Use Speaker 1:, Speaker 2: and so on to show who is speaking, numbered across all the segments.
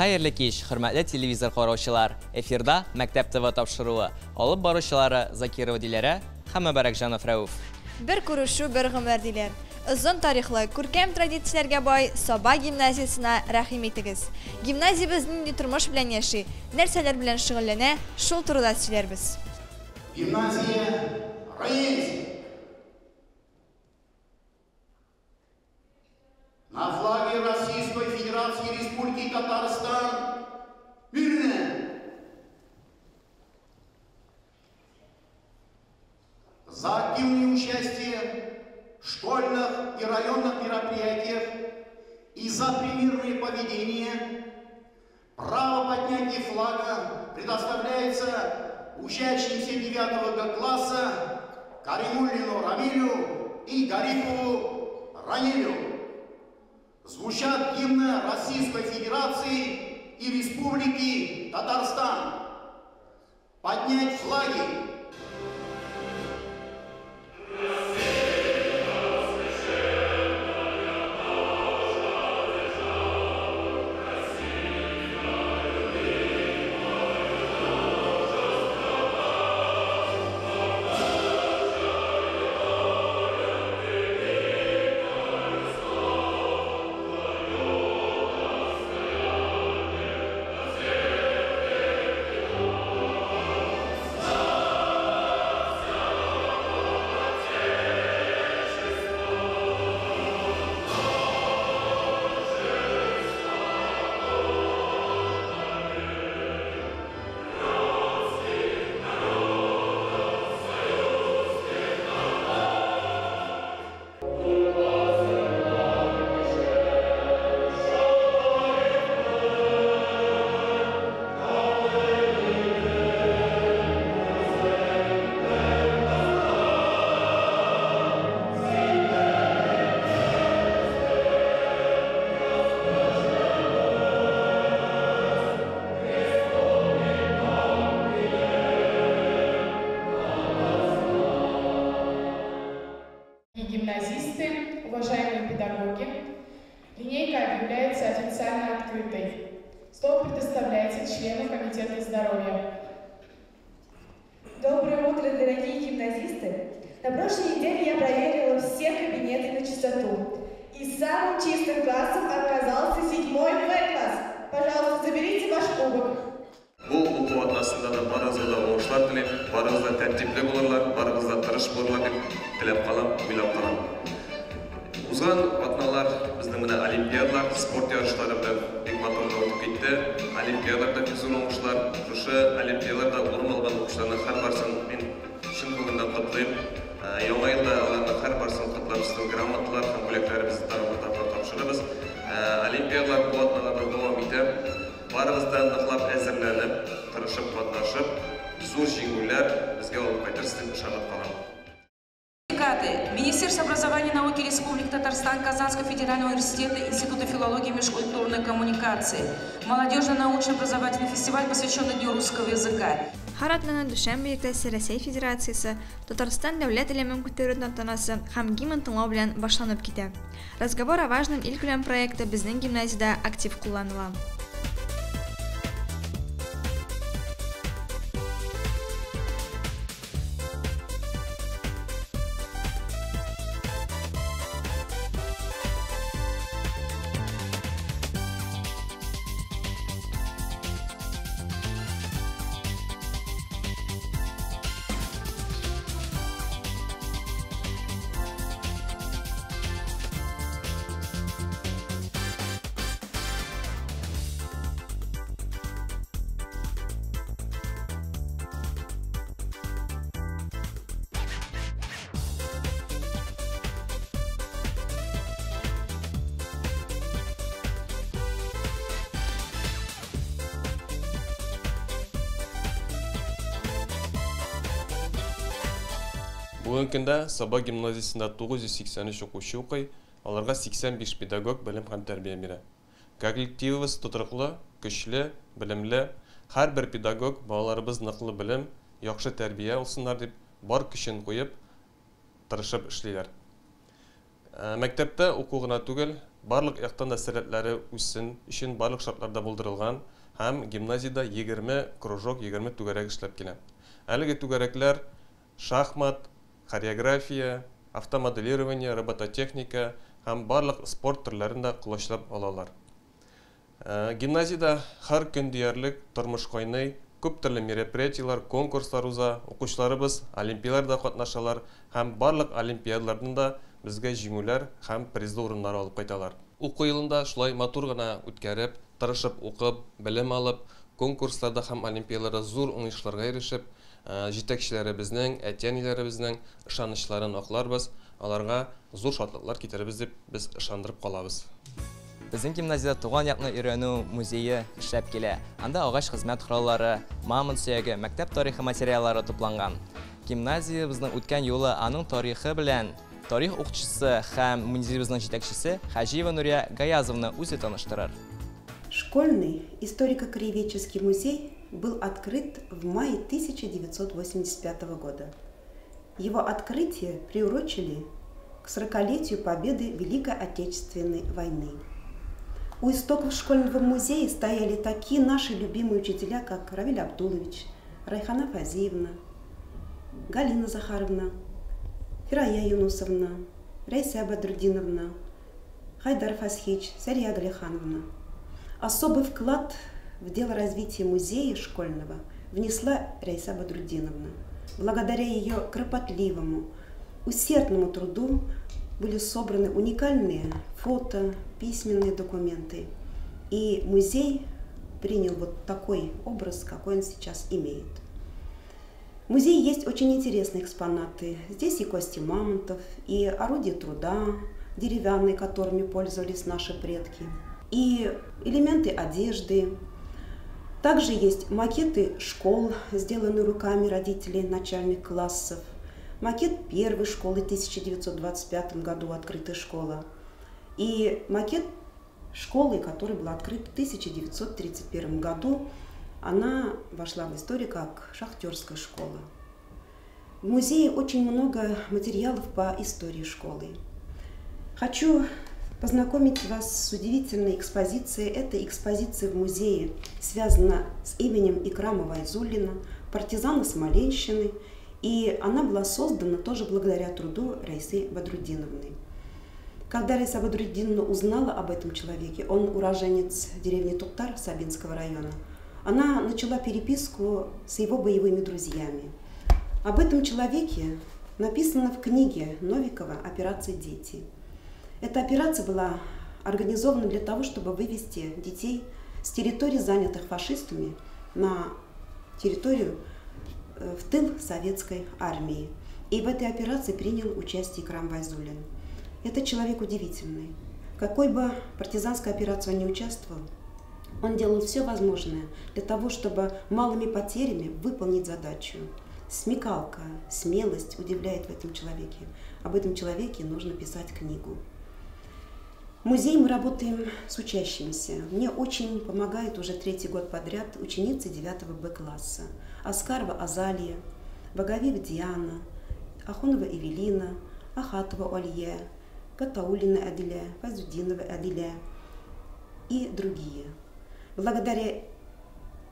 Speaker 1: Хәерле кич, хөрмәтле телевизор караучылар. Эфирда Мәктәп ТВ тапшыруы. Алып баручылары Закирова Диләрә һәм Мөбарәкҗанов Рәүф.
Speaker 2: Бер күрешү, бер гомер диләр. Озын тарихлы, күркәм традицияләргә бай Саба гимназиясенә рәхим итегез. Гимназиябез нинди тормыш белән яши, нәрсәләр белән шөгыльләнә, шул турыда сөйләрбез.
Speaker 3: Гимназия Раиз! На флаге Российской Федерации Республики Татарстан мирно! За активное участие в школьных и районных мероприятиях и за примерное поведение право поднятия флага предоставляется учащимся 9 Г класса Каримуллину Рамилю и Гарипову Ранилю. Звучат гимны Российской Федерации и Республики Татарстан. Поднять флаги!
Speaker 4: Гимназисты, уважаемые педагоги, линейка объявляется официально открытой. Слово предоставляется члену Комитета здоровья.
Speaker 5: Доброе утро, дорогие гимназисты! На прошлой неделе я проверила все кабинеты на чистоту. И самым чистым классом оказался 7 В класс. Пожалуйста, заберите ваш кубок.
Speaker 6: Бу уку атнасында да барыгызга да уңышлар телим, барыгыз да тәртипле булырлар, барыгыз да тырыш булырлар дип теләп калам, уйлап калам. Узган атналар безнең менә олимпиадалар, спорт ярышлары белән бик матур үтеп китте. Олимпиадаларда бик зур уңышлар, шушы олимпиадаларда урын алган укучыларның һәрберсен мин чын күңелдән котлыйм. Яңа елда аларның һәрберсен котлап, сезнең грамоталар һәм бүләкләребезне тагын бер тапкыр тапшырабыз. Олимпиадалар бу атналарда дәвам итә. Барыгыз да ныклап әзерләнеп, тырышып катнашып, зур җиңүләр безгә алып кайтырсыз дип ышанып калам.
Speaker 7: Министерство образования и науки Республики Татарстан, Казанского федерального университета, Института филологии и межкультурной коммуникации. Молодежно-научно-образовательный фестиваль, посвященный Дню русского языка.
Speaker 2: Һәр атнаның дүшәмбе иртәсе Рәсәй Федерациясе, Татарстан дәүләт әләмен күтәрү тантанасы һәм гимн тыңлау белән башланып китә. Разговор о важном илкүләм проекты безнең гимназиядә актив кулланыла.
Speaker 6: Бүгенге көндә Саба гимназиясендә 983 укучы укый, аларга 85 педагог белем һәм тәрбия бирә. Коллективыбыз тотрыклы, көчле, белемле. Һәрбер педагог балаларыбыз ныклы белем, яхшы тәрбия алсыннар дип бар көчен куеп, тырышып эшлиләр. Мәктәптә уку гына түгел, барлык яктан да сәләтләре үссен өчен барлык шартлар да булдырылган һәм гимназиядә 20 кружок, 20 түгәрәк эшләп килә. Әлеге түгәрәкләр шахмат, хореография, автомоделирование, робототехника һәм барлык спорт төрләрен дә колачлап алалар. Гимназиядә һәр көн диярлек тормыш кайный, күп төрле мероприятиеләр, конкурслар уза, укучыларыбыз олимпиадаларда катнашалар һәм барлык олимпиадалардан да безгә җиңүләр һәм призлы урыннар алып кайталар. Уку елын да шулай матур гына үткәреп, тырышып укып, белем алып, конкурсларда һәм олимпиадаларда зур уңышларга ирешеп, җитәкчеләребезнең, әти-әниләребезнең ышанычларын акларбыз, аларга зур шатлыклар китерербез дип без ышандырып калабыз.
Speaker 1: Безнең гимназиядә туган якны өйрәнү музее эшләп килә. Анда агач хезмәт кораллары, мамонт сөяге, мәктәп тарихы материаллары тупланган. Гимназиябезнең үткән юлы, аның тарихы белән тарих укытучысы һәм музеебызның җитәкчесе Хаҗиева Нурия Гаязовна үзе таныштырыр.
Speaker 8: Школьный историко-краеведческий музей был открыт в мае 1985 года. Его открытие приурочили к 40-летию победы Великой Отечественной войны. У истоков школьного музея стояли такие наши любимые учителя, как Равиль Абдулович, Райхана Фазиевна, Галина Захаровна, Фирая Юнусовна, Раиса Бадрудиновна, Хайдар Фасхич, Сария Галихановна. Особый вклад в дело развития музея школьного внесла Раиса Бадрудиновна. Благодаря ее кропотливому, усердному труду были собраны уникальные фото, письменные документы. И музей принял вот такой образ, какой он сейчас имеет. В музее есть очень интересные экспонаты. Здесь и кости мамонтов, и орудия труда, деревянные, которыми пользовались наши предки, и элементы одежды. Также есть макеты школ, сделанные руками родителей начальных классов, макет первой школы в 1925 году открыта школа, и макет школы, которая была открыта в 1931 году. Она вошла в историю как шахтерская школа. В музее очень много материалов по истории школы. Хочу познакомить вас с удивительной экспозицией. Эта экспозиция в музее связана с именем Икрама Вайзуллина, партизана Смоленщины, и она была создана тоже благодаря труду Раисы Бадрудиновны. Когда Раиса Бадрудиновна узнала об этом человеке, он уроженец деревни Туктар Сабинского района, она начала переписку с его боевыми друзьями. Об этом человеке написано в книге Новикова «Операция «Дети». Эта операция была организована для того, чтобы вывести детей с территории, занятых фашистами, на территорию в тыл советской армии. И в этой операции принял участие Икрам Вайзуллин. Этот человек удивительный. В какой бы партизанской операции он ни участвовал, он делал все возможное для того, чтобы малыми потерями выполнить задачу. Смекалка, смелость удивляет в этом человеке. Об этом человеке нужно писать книгу. В музее мы работаем с учащимися. Мне очень помогают уже третий год подряд ученицы 9 Б класса. Аскарова Азалия, Багавиева Диана, Ахунова Эвелина, Ахатова Олье, Гатаулина Адиля, Файзудинова Адиля и другие. Благодаря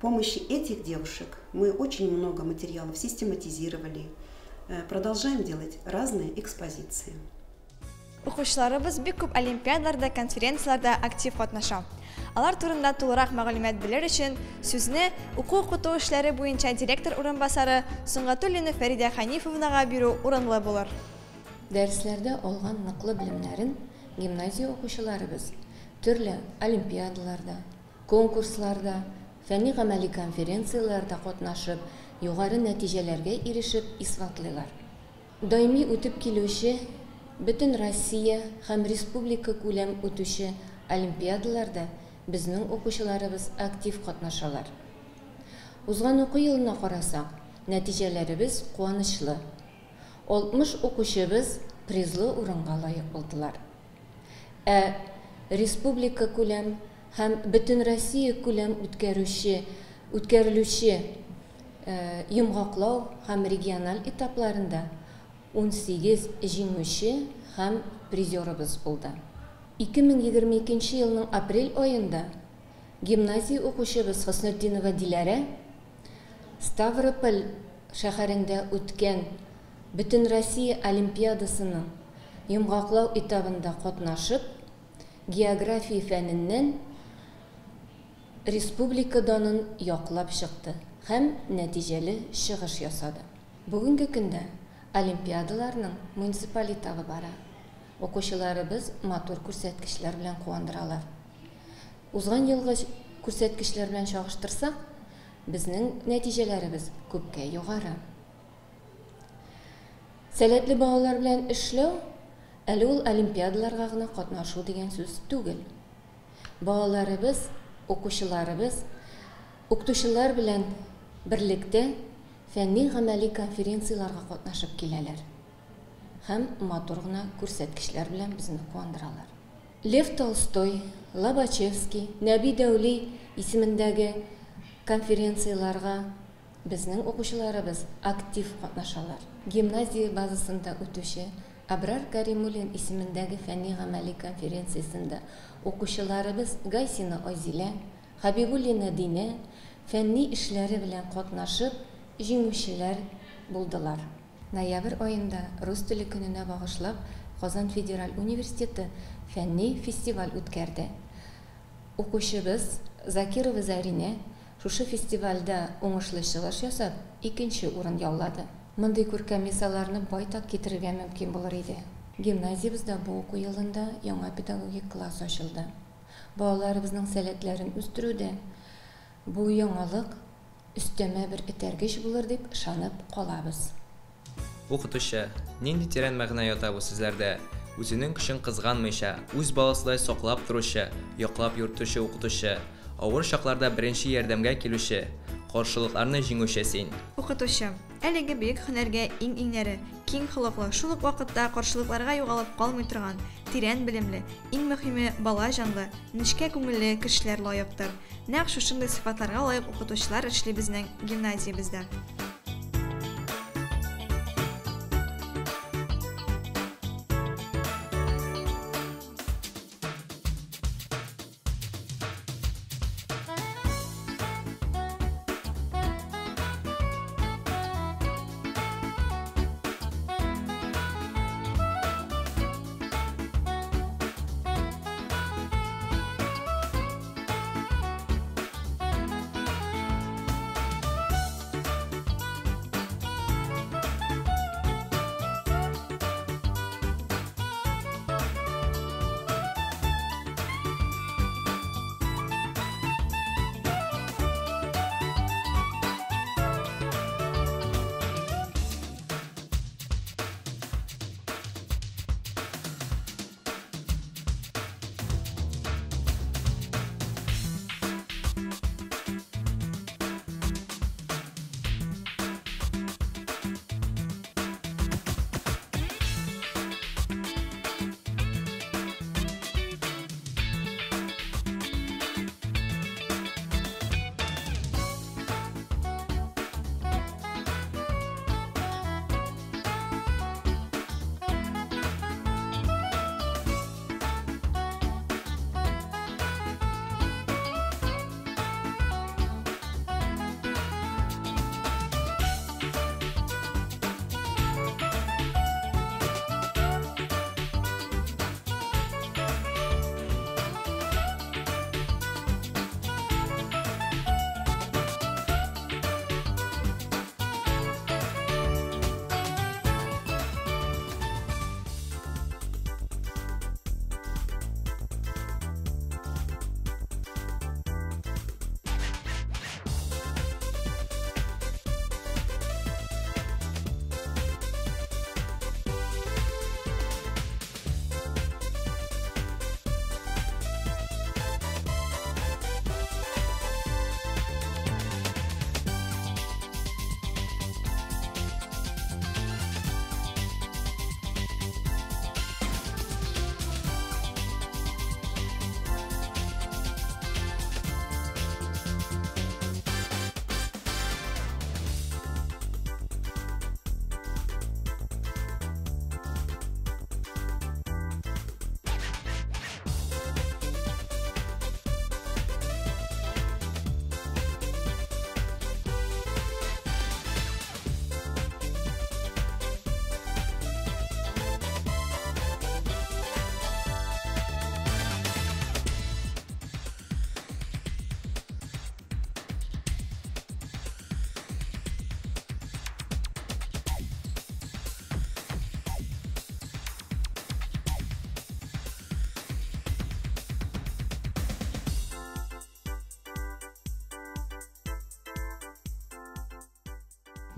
Speaker 8: помощи этих девушек мы очень много материалов систематизировали, продолжаем делать разные экспозиции.
Speaker 2: Укучыларыбыз бик күп олимпиадаларда, конференцияләрдә актив катнаша. Алар турында тулырак мәгълүмат белер өчен сүзне уку-укыту эшләре буенча директор урынбасары Сөнгатуллина Фәридә Ханифовнага бирү урынлы булыр.
Speaker 9: Дәресләрдә алган ныклы белемнәрен гимназия укучыларыбыз төрле олимпиадаларда, конкурсларда, фәнни-гамәли конференцияләрдә катнашып, югары нәтиҗәләргә ирешеп исбатлыйлар. Даими үтеп килүче бөтен Россия һәм республика күләм үтүче олимпиадаларда безнең укучыларыбыз актив катнашалар. Узган уку елына карасак, нәтиҗәләребез куанычлы. 60 укучыбыз призлы урынга лаек булдылар. Ә республика күләм һәм бөтен Россия күләм үткәрелүче йомгаклау һәм региональ этапларында 18 җиңүче һәм призерыбыз булды. 2022 елның апрель аенда гимназия укучыбыз Хөснетдинова Диләрә Ставрополь шәһәрендә үткән Бөтенроссия олимпиадасының йомгаклау этабында катнашып, география фәненнән республика данын яклап чыкты һәм нәтиҗәле чыгыш ясады. Бүгенге көндә олимпиадаларның муниципаль этабы бара. Укучыларыбыз матур күрсәткечләр белән куандыралар. Узган елгы күрсәткечләр белән чагыштырсак, безнең нәтиҗәләребез күпкә югары. Сәләтле балалар белән эшләү әле ул олимпиадаларга гына катнашу дигән сүз түгел. Балаларыбыз, укучыларыбыз укытучылар белән берлектә фәнни-гамәли конференцияләргә катнашып киләләр һәм матур гына күрсәткечләр белән безне куандыралар. Лев Толстой, Лобачевский, Нәби Дәүли исемендәге конференцияләргә безнең укучыларыбыз актив катнашалар. Гимназия базасында үтүче Абрар Каримуллин исемендәге фәнни-гамәли конференциясендә укучыларыбыз Гайсина Айзилә, Хабибуллина Динә фәнни эшләре белән катнашып, җиңүчеләр булдылар. Ноябрь аенда рус теле көненә багышлап Казан федераль университеты фәнни фестиваль үткәрде. Укучыбыз Закирова Заринә шушы фестивальдә уңышлы чыгыш ясап, икенче урын яулады. Мондый күркәм мисалларны байтак китерергә мөмкин булыр иде. Гимназиябездә бу уку елында яңа педагогик класс ачылды. Балаларыбызның сәләтләрен үстерүдә бу яңалык өстәмә бер этәргеч булыр дип ышанып калабыз.
Speaker 1: Укытучы. Нинди тирән мәгънә ята бу сүзләрдә. Үзенең көчен кызганмыйча, үз баласыдай саклап торучы, яклап йөртүче укытучы, авыр чакларда беренче ярдәмгә килүче, каршылыкларны җиңүче син.
Speaker 2: Укытучы. Әлеге бөек һөнәргә иң-иңнәре, киң холыклы, шул ук вакытта каршылыкларга югалып калмый торган, тирән белемле, иң мөһиме, бала җанлы, нечкә күңелле кешеләр лаектыр. Нәкъ шушындый сыйфатларга лаек укытучылар эшли безнең гимназиябездә.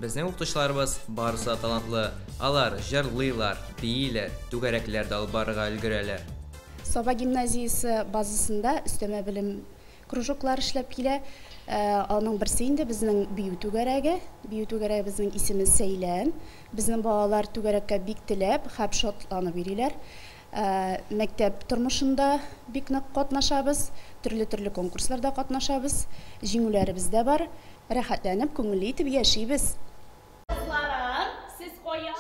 Speaker 1: Безнең укытучыларыбыз барысы да талантлы. Алар җырлыйлар, бииләр, түгәрәкләр дә алып барырга өлгерәләр.
Speaker 10: Саба гимназиясе базасында өстәмә белем кружоклар эшләп килә. Аның берсе инде безнең бию түгәрәге. Бию түгәрәгебезнең исеме Сәйлән. Безнең балалар түгәрәккә бик теләп һәм шатланып йөриләр. Мәктәп тормышында бик нык катнашабыз, төрле-төрле конкурсларда катнашабыз, җиңүләребез дә бар. Рәхәтләнеп, күңелле итеп яшибез.
Speaker 11: Кызларым, сез кая?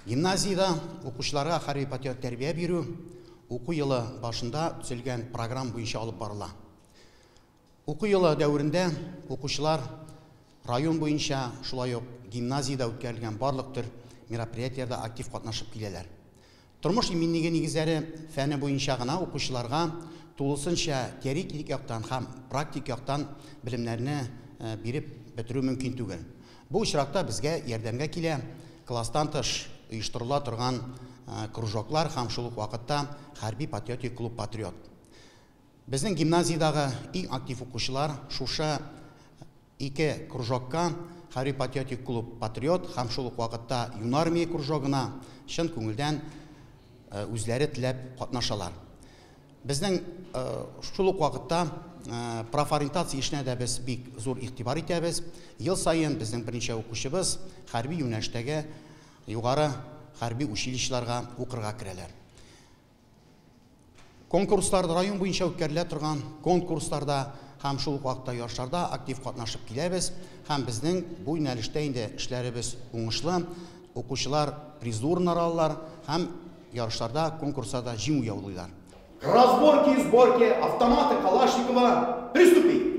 Speaker 3: Гимназиядә укучыларга хәрби патриот тәрбия бирү уку елы башында төзелгән программа буенча алып барыла. Уку елы дәверендә укучылар район буенча, шулай ук гимназиядә үткәрелгән барлык төр мероприятиеләрдә актив катнашып киләләр. Тормыш иминлеге нигезләре фәне буенча гына укучыларга тулысынча теоретик яктан һәм практик яктан белемнәрне биреп бетерү мөмкин түгел. Бу очракта безгә ярдәмгә килә класстан тыш оештырыла торган кружоклар һәм шул ук вакытта хәрби патриотик клуб Патриот. Безнең гимназиядәге иң актив укучылар шушы ике кружокка, хәрби патриотик клуб Патриот һәм шул ук вакытта Юнармия кружогына чын күңелдән үзләре теләп катнашалар. Безнең шул ук вакытта профориентация эшенә дә без бик зур игътибар итәбез. Ел саен безнең берничә укучыбыз хәрби юнәлештәге югары хәрби училищеларга укырга керәләр. Конкурсларда район буенча үткәрелә торган конкурсларда һәм шул ук вакытта ярышларда актив катнашып киләбез һәм безнең бу юнәлештә инде эшләребез уңышлы. Укучылар призлы урыннар алалар һәм ярышларда, конкурсларда җиңү яулыйлар.
Speaker 12: К разборке и сборке автомата Калашникова приступить!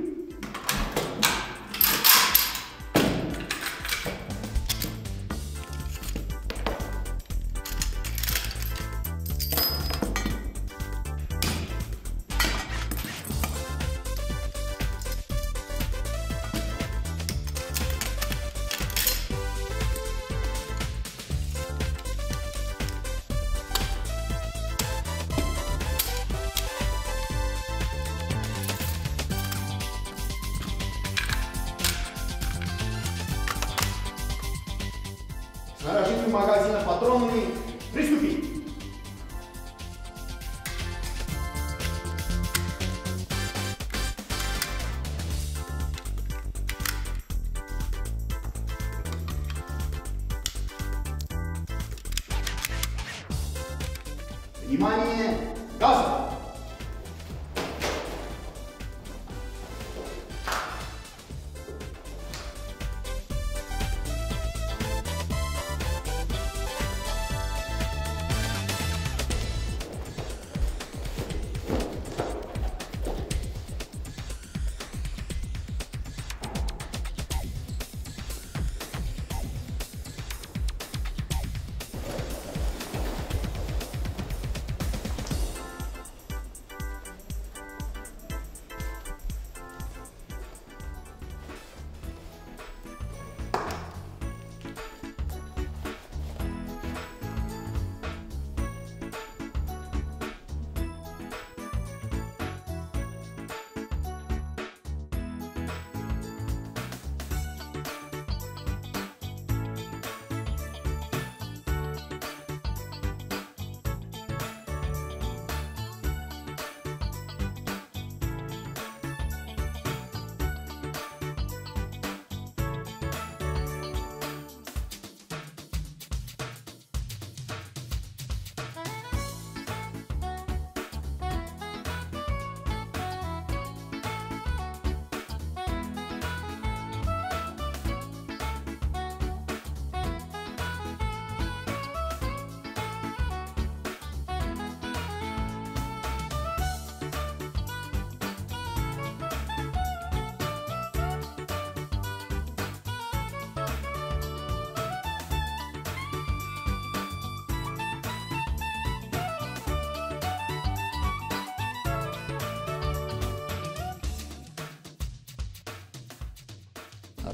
Speaker 12: Снаряжите магазина патронами, приступить! Внимание, газом!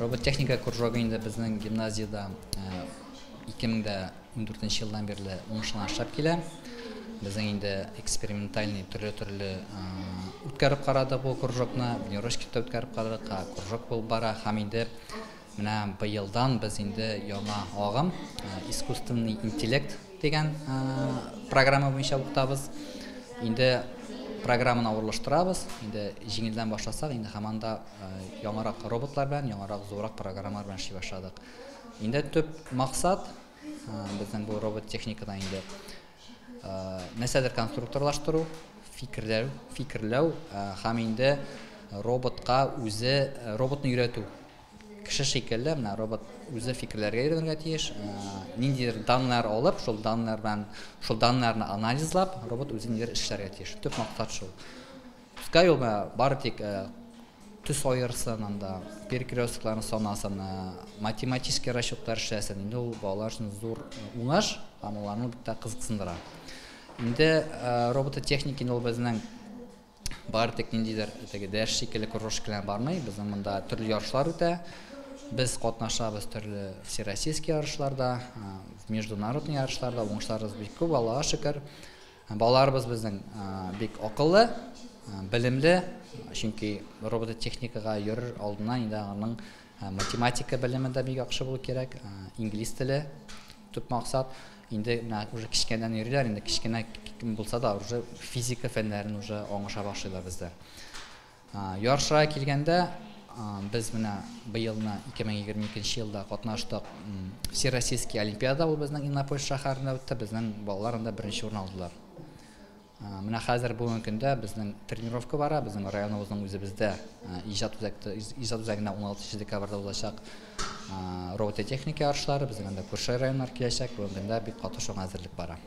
Speaker 13: Роботтехника кружогы инде безнең гимназиядә 2014 елдан бирле уңышлы эшләп килә. Безнең инде экспериментальный төрле-төрле үткәреп карадык бу кружокны, тренировочка үткәреп карадык, кружок булып бара һәм инде менә быелдан без инде яңа агым искусственный интеллект дигән программа буенча укытабыз. Инде программаны авырлаштырабыз. Инде җиңелдән башласак, инде һаман да яңарак роботлар белән, яңарак зуррак программалар белән эшли башладык. Инде төп максат безнең бу робот техникадан инде нәрсәдер конструкторлаштыру, фикерләү һәм инде роботка үзе роботны өйрәтү. Кеше шикелле менә робот үзе фикерләргә өйрәнергә тиеш, ниндидер даннар алып, шул даннар белән, шул даннарны анализлап, робот үзе нидер эшләргә тиеш. Төп максат шул. Пускай ул бары тик төс аерсын, анда перекрестларны санасын, математический расчетлар эшләсен. Инде ул балалар өчен зур уңыш һәм аларны бик тә кызыксындыра. Инде робототехника инде ул безнең бары тик ниндидер теге дәрес шикелле кружок белән бармый. Безнең монда төрле ярышлар үтә. Без катнашабыз төрле всероссийский ярышларда, международный ярышларда, уңышларыбыз бик күп, Аллаһка шөкер. Балаларыбыз безнең бик акыллы, белемле, чөнки робототехникага йөрер алдыннан инде аның математика белеме дә бик яхшы булу кирәк, инглиз теле төп максат. Инде менә уже кечкенәдән йөриләр, инде кечкенә кем булса да уже физика фәннәрен уже аңлаша башлыйлар бездә. Ярышка килгәндә без менә быелны 2022 елда катнаштык Всероссийский олимпиада, ул безнең Иннополис шәһәрендә үтте, безнең балалар анда беренче урын алдылар. Менә хәзер бүгенге көндә безнең тренировка бара, безнең районыбызның үзебездә иҗат үзәгендә 16 декабрьдә узачак робототехника ярышлары, безнең анда күрше районнар киләчәк, бүгенге көндә бик каты шуңа әзерлек бара.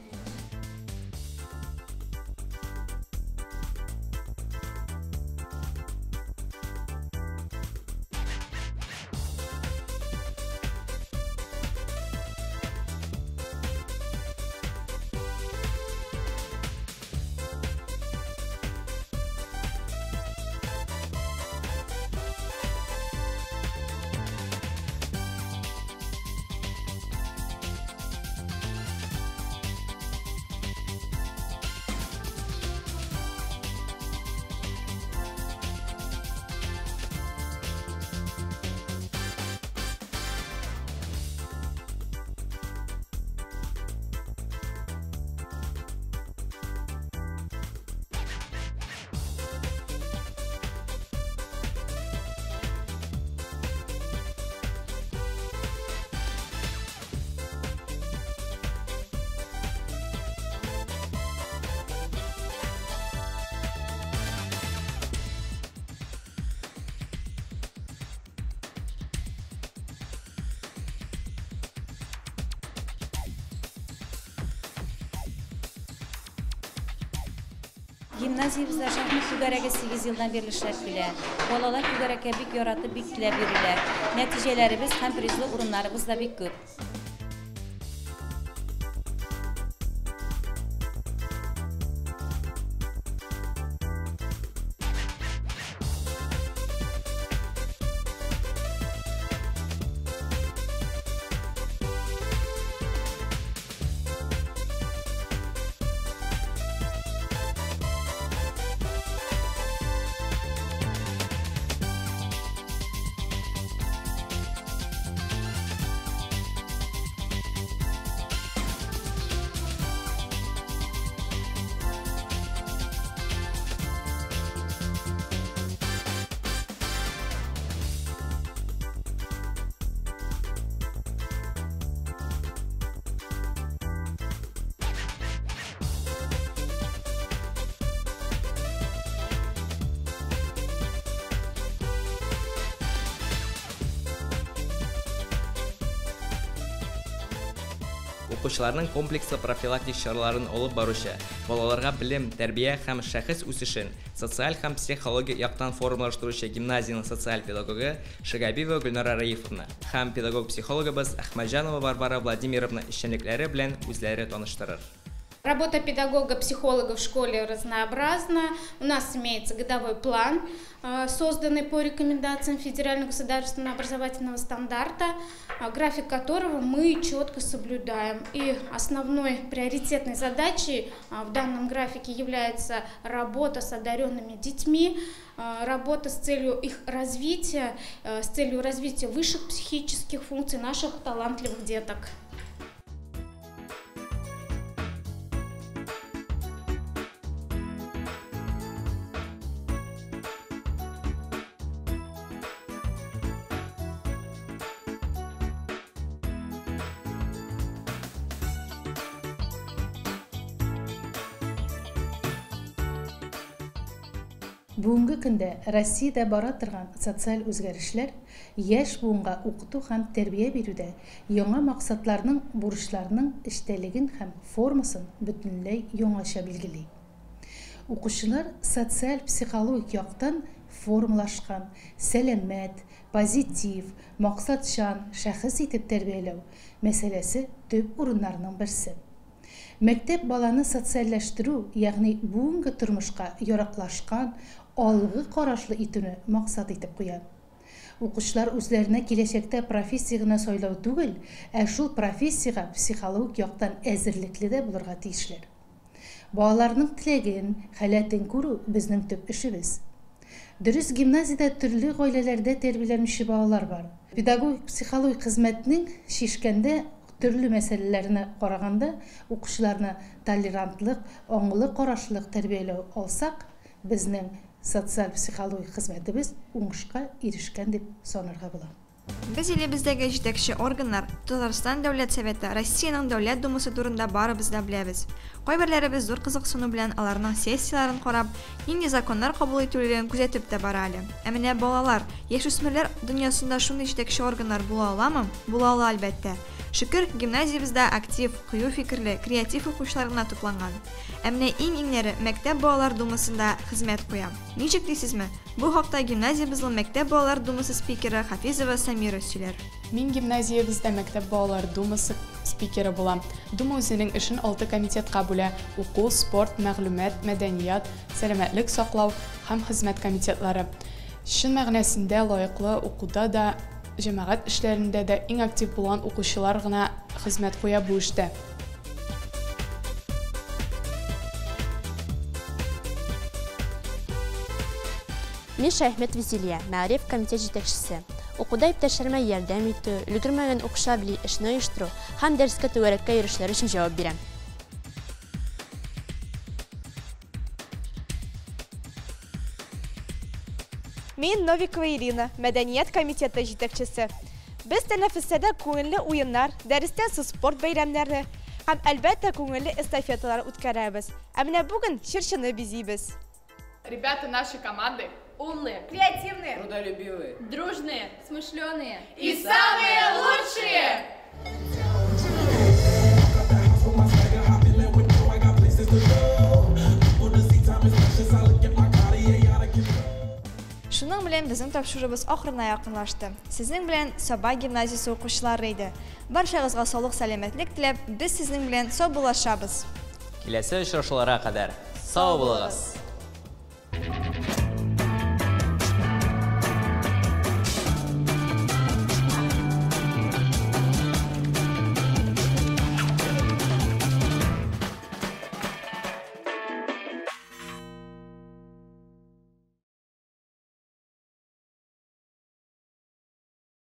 Speaker 14: Гимназиябездә шахмат түгәрәге 8 елдан бирле эшләп килә. Балалар түгәрәккә бик яратып, бик теләп йөриләр. Нәтиҗәләребез һәм призлы урыннарыбыз да бик күп.
Speaker 1: Укучыларның комплекслы профилактик чараларын алып баручы, балаларга белем, тәрбия һәм шәхес үсешен социаль һәм психологик яктан формалаштыручы гимназиянең социаль педагогы Шигабиева Гөлнара Раифовна һәм педагог-психологыбыз Әхмәтҗанова Варвара Владимировна эшчәнлекләре белән үзләре таныштырыр.
Speaker 4: Работа педагога-психолога в школе разнообразна. У нас имеется годовой план, созданный по рекомендациям Федерального государственного образовательного стандарта, график которого мы четко соблюдаем. И основной приоритетной задачей в данном графике является работа с одаренными детьми, работа с целью их развития, с целью развития высших психических функций наших талантливых деток.
Speaker 15: Бүгенге көндә Россиядә бара торган социаль үзгәрешләр яшь буынга укыту һәм тәрбия бирүдә яңа максатларның, бурычларның эчтәлеген һәм формасын бөтенләй яңача билгели. Укучылар социаль-психологик яктан формалашкан, сәламәт, позитив, максатчан шәхес итеп тәрбияләү мәсьәләсе төп урыннарның берсе. Мәктәп баланы социальләштерү, ягъни бүгенге тормышка яраклашкан, алгы карашлы итүне максат итеп куя. Укучылар үзләренә киләчәктә профессия гына сайлау түгел, ә шул профессиягә психологик яктан әзерлекле дә булырга тиешләр. Балаларның теләген, халәтен күрү безнең төп эшебез. Дөрес, гимназиядә төрле гаиләләрдә тәрбияләнүче балалар бар. Педагогик психологик хезмәтнең шишкәндә төрле мәсьәләләренә караганда укучыларны толерантлык, аңлы карашлык тәрбияләү алсак, безнең социаль-психологик хезмәтебез уңышка ирешкән дип санарга була.
Speaker 2: Без илебездәге җитәкче органнар, Татарстан Дәүләт Советы, Россиянең Дәүләт Думасы турында барыбыз да беләбез. Кайберләребез зур кызыксыну белән аларның сессияләрен карап, нинди законнар кабул ителүен күзәтеп тә бара әле. Ә менә балалар, яшүсмерләр дөньясында шундый җитәкче органнар була аламы? Була ала, әлбәттә. Шөкер, гимназиябездә актив, кыю фикерле, креатив укучылар гына тупланган. Ә менә иң-иңнәре мәктәп балалар думасында хезмәт куя. Ничек дисезме? Бу хакта гимназиябезнең мәктәп балалар думасы спикеры Хафизова Самира сөйләр.
Speaker 4: Мин гимназиябездә мәктәп балалар думасы спикеры булам. Дума үзенең эшен 6 комитетка бүлә: уку, спорт, мәгълүмат, мәдәният, сәламәтлек саклау һәм хезмәт комитетлары. Чын мәгънәсендә лаеклы укуда да, җәмәгать эшләрендә дә иң актив булган укучылар гына хезмәт куя бу эштә.
Speaker 16: Мин Шәйхмәт Визилия, мәгариф комитет җитәкчесе. Укуда иптәшләремә ярдәм итү, өлгермәгән укучылар белән эшне оештыру һәм дәрескә түгәрәккә йөрүчеләр өчен җавап бирәм.
Speaker 5: Мин Новикова Ирина, мәдәният комитеты җитәкчесе. Без тәнәфесләрдә күңелле уеннар, дәрестән соң спорт бәйрәмнәре һәм әлбәттә күңелле эстафеталар үткәрәбез. Ә менә бүген чыршыны бизибез.
Speaker 4: Ребята нашей команды
Speaker 11: умные,
Speaker 5: креативные,
Speaker 1: трудолюбивые,
Speaker 11: дружные, смышленые
Speaker 4: и самые лучшие!
Speaker 2: белән безнең тапшыруыбыз ахырына якынлашты. Сезнең белән Саба гимназиясе укучылары иде. Барчагызга саулык сәламәтлек теләп, без сезнең белән саубуллашабыз.
Speaker 1: Киләсе очрашуларга кадәр сау булыгыз!